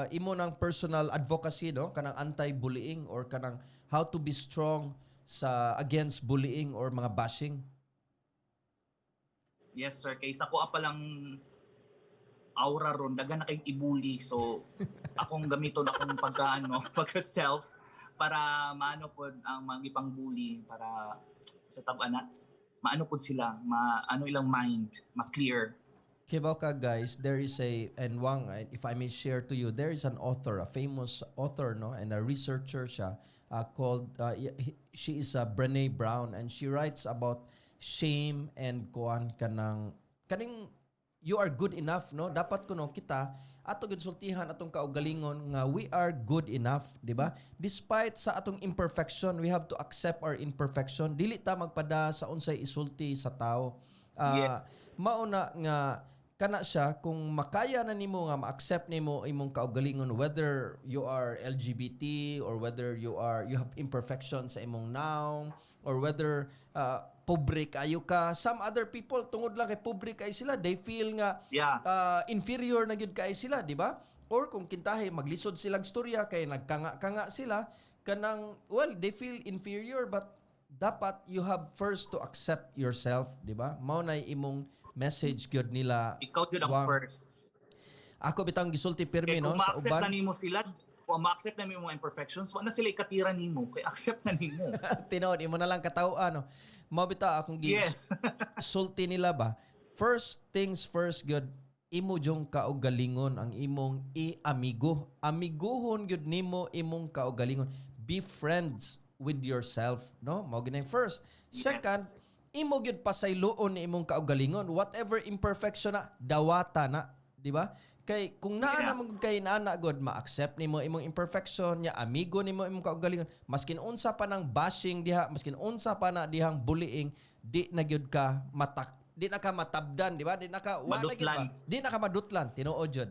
imo nang personal advocacy, no, kanang anti-bullying or kanang how to be strong sa against bullying or mga bashing. Yes, sir, kay sa kuha pa lang aura ron, daghan na kayong ibully. So akong gamiton akong pagka ano, pagka self para maano pod ang mga ipang bully, para sa tab-ana maano pod sila, maano ilang mind, ma-clear. Kibaw ka, guys, there is a, and Wang, if I may share to you, there is an author, a famous author, no, and a researcher siya, called, she is Brene Brown, and she writes about shame and kuan kanang, kaning you are good enough, no? Dapat kuno kita, ato gyud sultihan atong kaugalingon nga we are good enough, di ba? Despite sa atong imperfection, we have to accept our imperfection. Dili ta magpada sa unsay isulti sa tao. Mao na nga kana siya, kung makaya na nimo nga ma-accept nimo imong kaugalingon, whether you are LGBT or whether you have imperfection sa imong naong or whether pobre kayo ka. Some other people, tungod lang kay pobre kay sila, they feel nga inferior na gyud kay sila, di ba? Or kung kintahe maglisod silang storya kay nagkanga-kanga sila, kanang, well, they feel inferior, but dapat you have first to accept yourself, di ba? Mao na imong message gyud nila. Ikaw jud ang Wang. first. Ako bitang gisulti pirmi, Kay no, kung sa ma-accept uban. na nimo sila, kung ma-accept na nimo mga imperfections, wa na sila ikatira nimo kay accept na nimo. Tinuod, imo na lang katawhan, no. Mao bitaw akong gi sulti nila ba? First things first gyud, imo jung kaugalingon ang imong i-amigo. Amiguhon gyud nimo imong kaugalingon. Be friends with yourself, no? Mao gyud na yung first. Second, imo gyud pasayloon ni imong kaugalingon. Whatever imperfection na, dawata na, di ba? Kay kung naa naman gud kay naa god, ma-accept nimo imong imperfection nya, amigo nimo imong kaugalingon, maskin unsa pa nang bashing diha, maskin unsa pa na dihang bullying, di na gyud ka matak, di na ka matabdan, di ba? Di na ka wa na gyud Madutlan. ba? Di na ka madutlan, tinuod jud.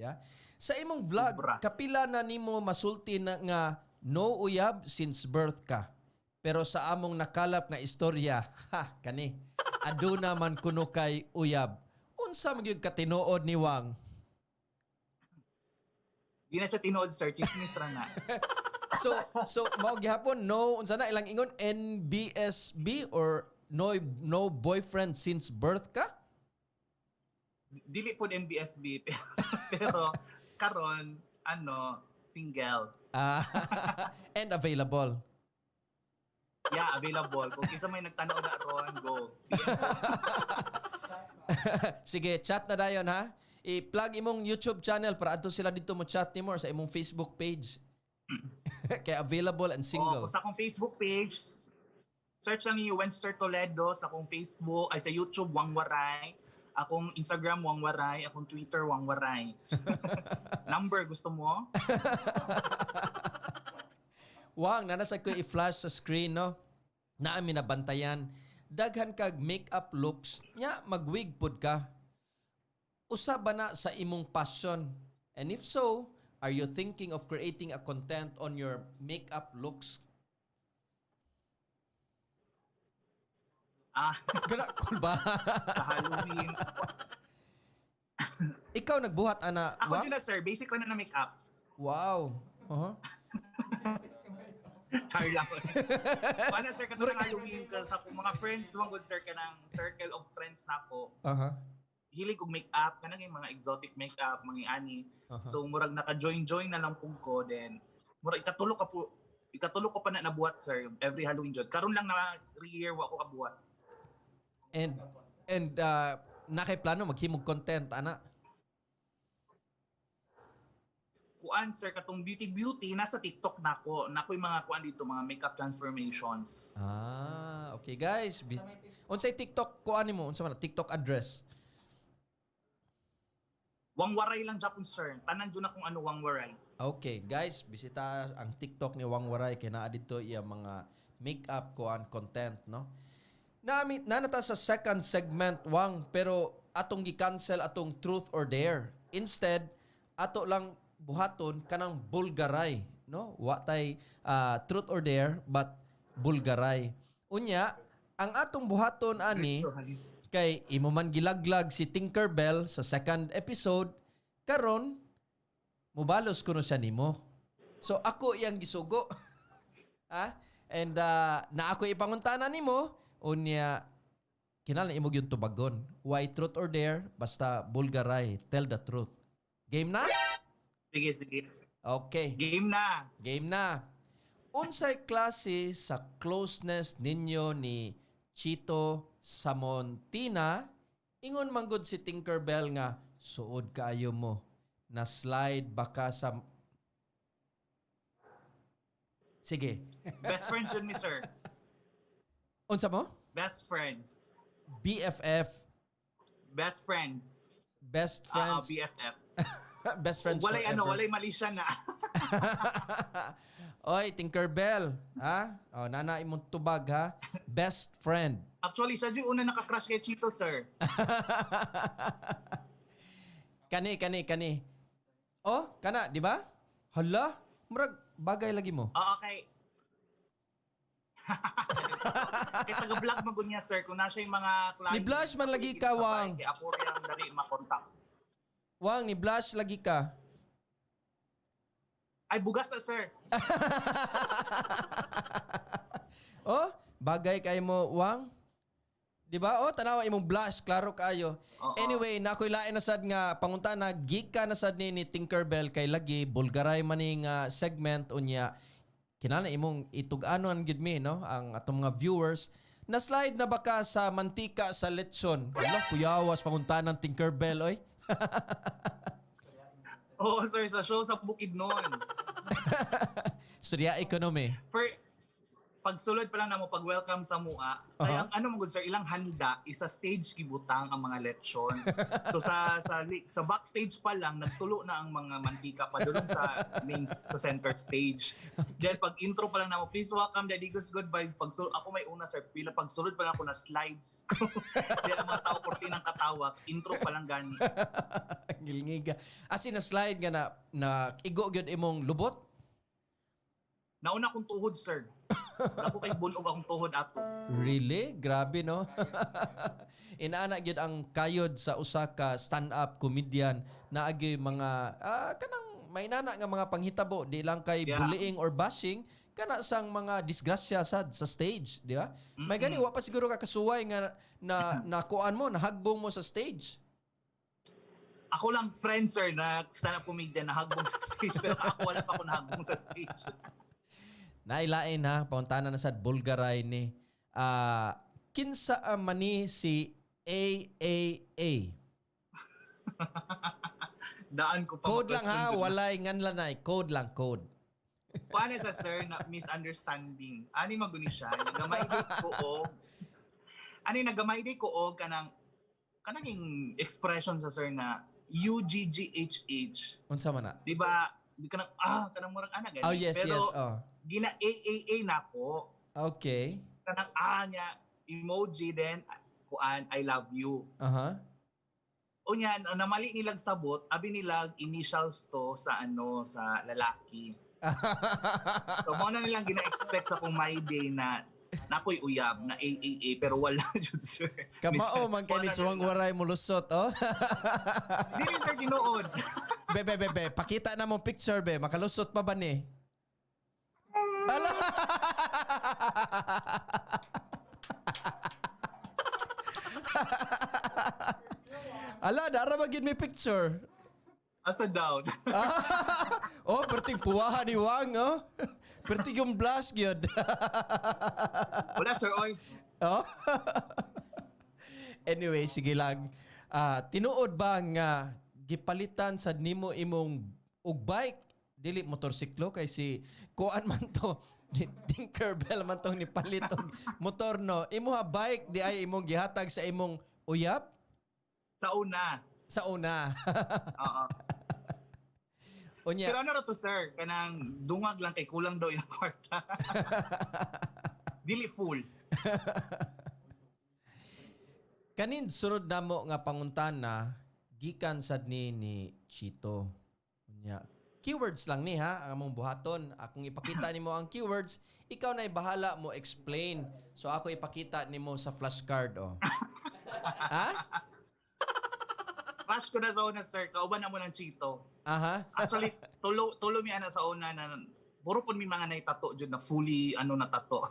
Yeah. Sa imong vlog, Sobra. kapila na nimo masulti na nga no uyab since birth ka. Pero sa among nakalap nga istorya, ha, kani, aduna man kuno kay uyab. Unsa man gyud katinuod ni Wang? Di na siya tinuod, sir, chismis ra na. So mao gihapon no, unsa na ilang ingon, NBSB or no boyfriend since birth ka? Dili po NBSB, pero karon ano, single. Ah, and available. Yeah, available. Kung isa may nagtanaw na ron, go. PM ko. Sige, chat na dayon ha. I-plug imong YouTube channel para adto sila dito mo chat nimo or sa imong Facebook page. Kaya available and single. Oh, sa akong Facebook page, search lang niyo Wenster Toledo sa akong Facebook, ay sa YouTube, Wang Waray. Akong Instagram, Wang Waray. Akong Twitter, Wang Waray. Number, gusto mo? Wang, nanasag ko i-flash sa screen, no? Naami nabantayan. Daghan kag makeup looks, nya magwig pud ka. Usa ba na sa imong passion? And if so, are you thinking of creating a content on your makeup looks? Ah, Kana cool ba? Sa Halloween. Ikaw nagbuhat ana, Ako Wang? din na, sir. Basic ko na na makeup. Wow. Char lang. Paano, sir, katong Halloween ka sa akong mga friends, mga good sir, ka ng circle of friends na ako. Hilig og makeup, kanang yung mga exotic makeup, mga ani. So murag naka-join-join na lang pug ko, then murag ikatulo ko pa na nabuhat, sir, every Halloween jud. Karon lang na year wa ko kabuhat. And na kay plano maghimog content ana? Kuan, sir, katong beauty beauty nasa TikTok na ako. Nako yung mga kuan dito, mga makeup transformations. Ah, okay guys. Unsay TikTok kuan nimo? Unsa man na TikTok address? Wang Waray lang Japon, sir. Tanan jud na kung ano, Wang Waray. Okay, guys, bisita ang TikTok ni Wang Waray kay naa dito iya mga makeup kuan content, no? Nami nanata sa second segment, Wang, pero atong gi-cancel atong truth or dare. Instead, Ato lang buhaton kanang bulgaray, no? Wa tay truth or dare, but bulgaray. Unya, ang atong buhaton ani kay imo man gilaglag si Tinkerbell sa second episode, karon mubalos kuno siya nimo. So ako iyang gisugo. Ha? And na ako ipanguntana nimo unya kinahanglan imo gyud tubagon. Why truth or dare, basta bulgaray, tell the truth. Game na? Sige, sige. Okay. Game na. Game na. Unsay klase sa closeness ninyo ni Chito Samontina? Ingon manggod si Tinkerbell nga suod kaayo mo. Na slide baka sa. Sige. Best friends yun mi, sir. Unsa mo? Best friends. BFF, Best friends. best Ah, friends, BFF. best friends Walay forever. ano, walay mali siya na. Oy, Tinkerbell, ha? Oh, nana imong tubag ha. Best friend. Actually, siya yung una nakakrush kay Chito, sir. Kani, kani, kani. Oh, kana, di ba? Hala, murag bagay lagi mo. Oo, okay. Kay taga-vlog man gud niya, sir. Kung nasa yung mga client. Ni blush man lagi ka, Wang. Kay ako rin ang dali makontak. Wang, ni blush lagi ka. Ay, bugas na, sir. Oh, bagay kay mo, Wang. Di ba? Oh, tanawa imong blush, klaro kaayo. Oo. Anyway, nakoy lain na sad nga pangutana, gika na sad ni Tinkerbell kay lagi bulgaray man ni nga segment unya. Kinahanglan imong itug-anon gid mi, no, ang atong mga viewers. Na slide na ba ka sa mantika sa litson? Hala, kuyawas panguntanan Tinkerbell oy. Oo, sir. Sa show sa Bukidnon. Surya economy. For, pagsulod pa lang namo pag-welcome sa mua, ay ang ano mo good sir, ilang handa isa stage gibutang ang mga lechon. So sa backstage pa lang nagtulo na ang mga mantika padulong sa main sa center stage. Then pag intro pa lang namo, please welcome Daddy Goose Good Vibes. Pag ako may una sir, pila pagsulod pa lang ako na slides. Then ang mga tao kortinang katawa, intro pa lang gani. Ngilngiga. As in a slide nga na, na igo gyud imong lubot. Nauna akong tuhod sir. Ako kay bunog akong tuhod ato. Really? Grabe no. Inaana gyud ang kayod sa usa ka stand-up comedian na agi mga kanang may nana nga mga panghitabo di lang kay bullying or bashing kana sang mga disgrasya sad sa stage, di ba? May gani wa pa siguro ka kasuway nga na nakuan mo, nahagbong mo sa stage. Ako lang friend sir na stand-up comedian na hagbong sa stage pero ako wala pa ako nahagbong sa stage. Nailain ha, pauntana na sad Bulgaray ni kinsa man ni si AAA. Daan ko pa. Code lang ha, ma-question dun. walay nganlanay, code lang, code. Paano siya sir na misunderstanding? Ani maguni siya, nagamay day ko og ani nagamay day ko og kanang yung expression sa sir na U G G H H. Unsa man na? Di ba? Di kanang kanang murag ana gani. Oh yes, Pero yes, oh. gina A A A nako. Okay. Kanang niya emoji then kuan I love you. Aha. Unya namali nilag sabot, abi nilag initials to sa ano sa lalaki. So mo na nilang gina-expect sa kung my day na nakoy uyab na AAA pero wala jud sir. Kamao man kay ni Wala Suwang nila. Waray mulusot, oh. Dili sir tinuod. Be, be, be, be. Pakita na mong picture, be. Makalusot pa ba ni? Ala! Ala, dara ba gyud may picture? Asa daw. Oh, perting puwahan ni Wang, oh. Perting yung blush gyud. Wala sir oy. Oh. Anyway, sige lang. Tinuod ba nga gipalitan sa nimo imong og bike dili motorsiklo kay si kuan man to ni Tinkerbell man tong nipalit og motor no imo ha bike di ay imong gihatag sa imong uyab Sa una. sa una. Oo. Unya Pero ano ra to sir? Kanang dungag lang kay kulang daw yung kwarta. Dili full. Kanin sunod namo nga panguntana gikan sad ni Chito. Yeah. Keywords lang ni ha, ang among buhaton. Akong ipakita nimo ang keywords, ikaw na bahala mo explain. So ako ipakita nimo sa flashcard, oh. Ha? Crush ko na sa una, sir. Kauban na mo ng Chito. Actually, tulo tulo mi ana sa una na puro pud mi mga naitato jud na fully ano na tato.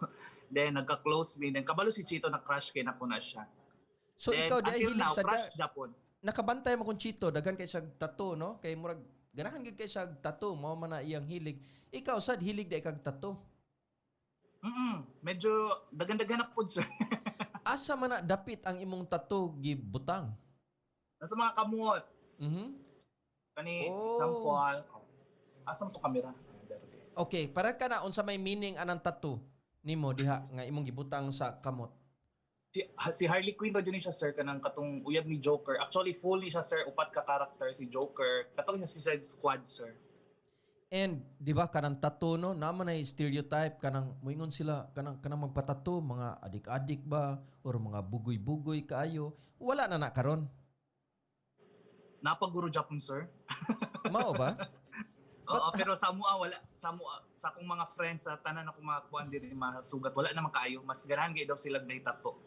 Then nagka-close mi, then kabalo si Chito na crush kay nako na siya. So Then, ikaw di ay until hilig now, sa crush Japon. Nakabantay mo kung Chito, daghan kay siya tattoo, no? Kay murag ganahan gyud kay siya tattoo, mao man na iyang hilig. Ikaw sad hilig di kag tattoo. Medyo dagan-dagan na pud, sir. Asa man na dapit ang imong tattoo gibutang? Nasa mga kamot. Kani example. Asa mo to camera? Okay, para ka na unsa may meaning anang tattoo nimo diha nga imong gibutang sa kamot? Si Harley Quinn ra jud ni siya, sir, kanang katong uyab ni Joker. Actually full ni siya, sir, upat ka character si Joker. Katong sa Suicide Squad, sir. And di ba kanang tattoo, no, naman ay stereotype kanang moingon sila kanang magpatato mga adik-adik ba or mga bugoy-bugoy kaayo. Wala na na karon. Napaguro Japon, sir. Mao ba? Oo, pero sa mua wala, sa mua, sa akong mga friends sa tanan akong mga kuan diri masugat, wala naman kaayo. Mas ganahan gay daw sila na tato.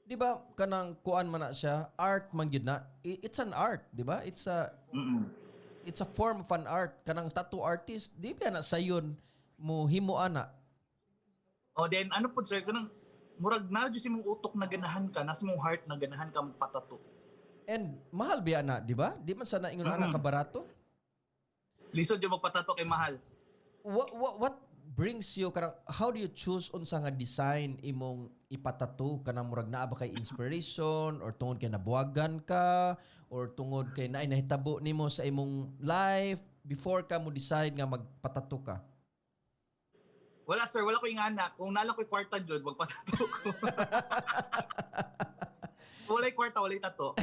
Di ba kanang kuan man na siya, art man gyud na. It's an art, di ba? It's a form of an art kanang tattoo artist, di ba na sayon mo himo ana? O then ano pud, sir, kanang murag na jud si mong utok na ganahan ka, nasa mong heart na ganahan ka magpatato. And mahal biya na, di ba? Di man sana ingon ana kabarato. Lisod jud magpatato kay mahal. What brings you kanang, how do you choose unsa nga design imong ipatato? Kanang murag naa ba kay inspiration or tungod kay nabuwagan ka or tungod kay naay nahitabo nimo sa imong life before ka mo decide nga magpatato ka? Wala, sir, wala ko ingana. Kung nalang ko'y kwarta jud, magpatato ko. Kung wala'y kwarta, wala'y tato.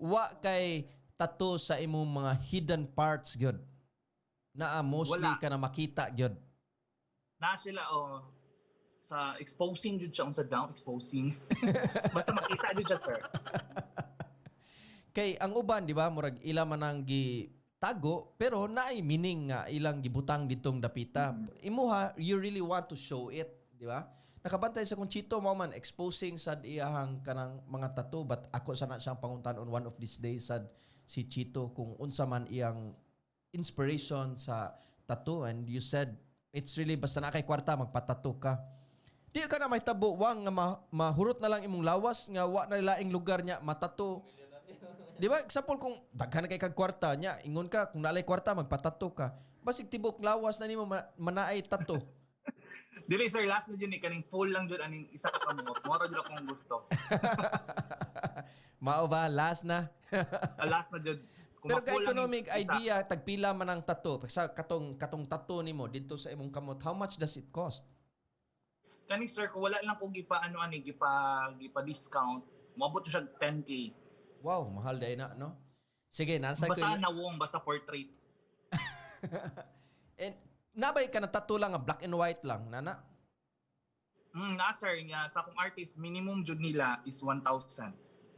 Wa kay tattoo sa imong mga hidden parts gyud? Naa mostly Wala. ka na makita gyud? Na sila oh sa exposing jud siya, unsa down exposing. Basta makita jud siya, sir. Kay ang uban, di ba, murag ila man ang gitago pero naay meaning nga ilang gibutang ditong dapita. Imuha, you really want to show it, di ba? Nakabantay sa kung Chito mao man exposing sad iyahang kanang mga tattoo, but ako sana siyang panguntan on one of these days sad si Chito kung unsa man iyang inspiration sa tattoo, and you said it's really basta na kay kwarta magpatattoo ka. Di ka na mahitabo, Wang, nga mahurot na lang imong lawas nga wa na laing lugar niya matato. Di ba? Example, kung daghan na kay kag kwarta niya, ingon ka kung nalay kwarta magpatato ka. Basig tibok lawas na nimo manaay tato. Dili, sir, last na jud ni kaning full lang jud aning isa ka kamot. Moro jud akong gusto. Mao ba last na? Ah, last na jud. Kung Pero ka ma-full lang economic isa. idea tagpila man ang tato. Sa katong tato nimo didto sa imong kamot, how much does it cost? Kani, sir, kung wala lang ko gipa ano ani gipa discount, moabot siya 10K. Wow, mahal dai na, no? Sige, nasa ko. Basta nawong, basta portrait. And nabay ka na tattoo lang nga black and white lang, nana? Na sir, nga sa akong artist minimum jud nila is 1,000.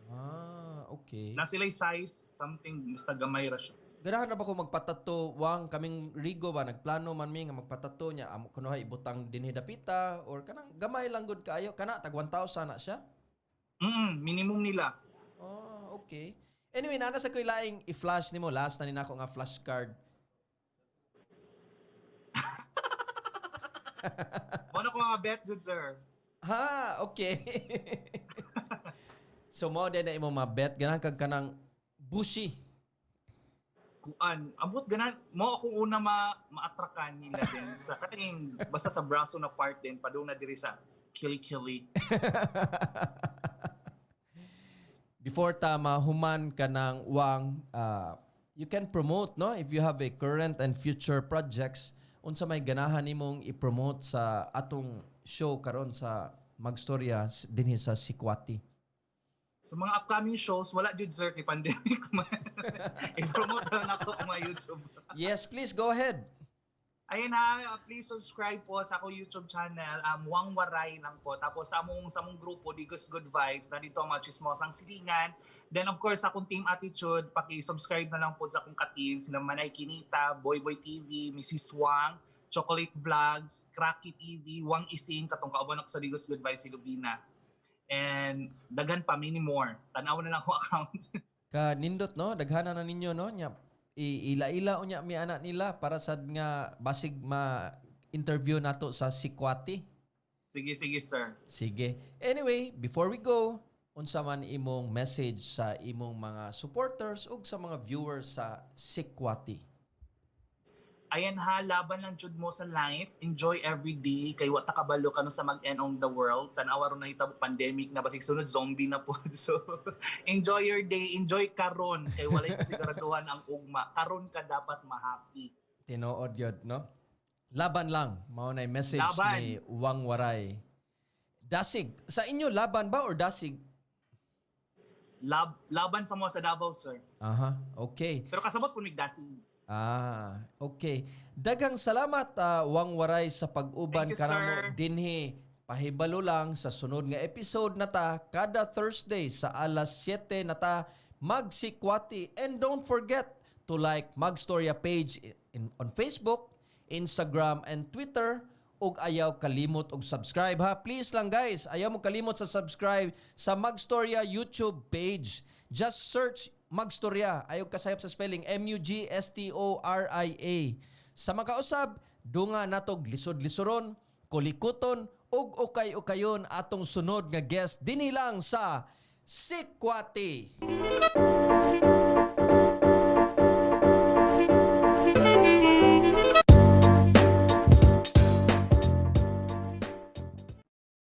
Ah, okay. Na sila size something basta gamay ra siya. Ganahan na ba ko magpatato, Wang? Kaming Rigo ba nagplano man mi nga magpatato niya amo kunohay ibutang dinhi dapita or kanang gamay lang gud kaayo kana tag 1,000 na siya. Minimum nila. Oh, okay. Anyway, nana sa koy laing i-flash nimo, last na ni nako nga flashcard. Mo na ko mga bet jud, sir. Ha, okay. So mo din na imo ma-bet, ganahan kag kanang bushy. Kuan, ambot ganan mo akong una ma maatrakan nila din sa kaning basta sa braso na part din padung na diri sa kili-kili. Before ta mahuman ka ng Wang, you can promote, no, if you have a current and future projects, unsa may ganahan nimong i-promote sa atong show karon sa Magstorya dinhi sa Sikwati? Sa mga upcoming shows, wala jud, sir, kay pandemic man. I-promote lang ako ang mga YouTube. Yes, please go ahead. Ayun ha, please subscribe po sa akong YouTube channel, Wang Waray lang po. Tapos sa among grupo, Digos Good Vibes, nandito ang mga chismosang silingan. Then of course, sa akong Team Attitude, paki-subscribe na lang po sa akong ka-team, sila Manay Kinita, Boy Boy TV, Mrs. Wang, Chocolate Vlogs, Cracky TV, Wang Ising, katong kauban ako sa Digos Good Vibes, si Lubina. And daghan pa, many more. Tanaw na lang akong account. Ka nindot, no, daghana na ninyo, no, nya ila-ila unya mi anak nila para sad nga basig ma interview nato sa Sikwati. Sige, sige, sir. Sige. Anyway, before we go, unsa man imong message sa imong mga supporters ug sa mga viewers sa Sikwati? Ayan ha, laban lang jud mo sa life. Enjoy every day. Kay wa ta kabalo kano sa mag-end on the world. Tan-awa ron nahitabo, pandemic na, basig sunod zombie na po. So enjoy your day, enjoy karon kay walay kasiguraduhan ang ugma. Karon ka dapat ma-happy. Tinuod yun, no? Laban lang. Mao na message Laban. ni Wang Waray. Dasig. Sa inyo, laban ba or dasig? Laban sa mga sa Davao, sir. Aha, okay. Pero kasabot po mig dasig. Ah, okay. Daghang salamat, Wang Waray, sa pag-uban Thank you, kanamo sir. dinhi. Pahibalo lang sa sunod nga episode na ta kada Thursday sa alas 7 na ta magsikwati, and don't forget to like Magstorya page on Facebook, Instagram and Twitter, ug ayaw kalimot og subscribe ha. Please lang guys, ayaw mo kalimot sa subscribe sa Magstorya YouTube page. Just search Magstorya. Ayaw kasayop sa spelling, M U G S T O R I A. Sa makausab, dunga natog lisod-lisoron, kulikuton ug ukay-ukayon atong sunod nga guest dinhi lang sa Sikwati.